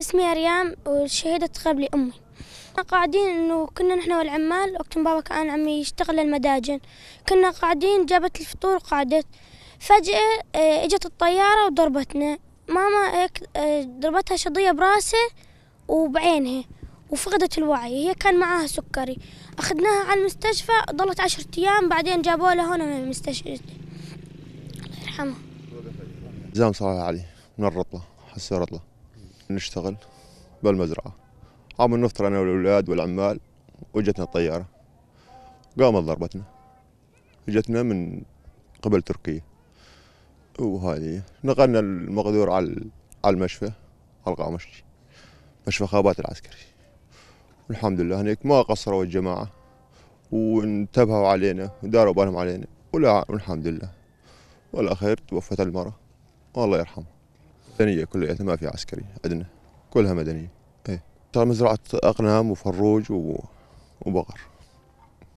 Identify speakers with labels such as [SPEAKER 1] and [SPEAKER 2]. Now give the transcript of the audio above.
[SPEAKER 1] اسمي أريام والشهيدة قبلي أمي. قاعدين إنه كنا نحن والعمال وقت بابا كان عم يشتغل المداجن، كنا قاعدين، جابت الفطور وقعدت، فجأة اجت الطيارة وضربتنا. ماما هيك ضربتها شظية براسها وبعينها وفقدت الوعي، هي كان معاها سكري. أخذناها على المستشفى، ضلت 10 أيام، بعدين جابوها لهون من المستشفى. الله يرحمها.
[SPEAKER 2] زام صالح علي من الرطلة، حسي رطلة. نشتغل بالمزرعة، عم نفطر أنا والأولاد والعمال، وجتنا الطيارة قامت ضربتنا، اجتنا من قبل تركيا، وهذه نقلنا المقدور على المشفى، على القامشلي، مشفى خابات العسكري. والحمد لله هنيك ما قصروا الجماعة وانتبهوا علينا وداروا بالهم علينا، ولا والحمد لله. والأخير توفت المرأة والله يرحمها. مدنية كلها، ما في عسكري عندنا، كلها مدنية. إيه. ترى مزرعة أقنام وفروج وبقر.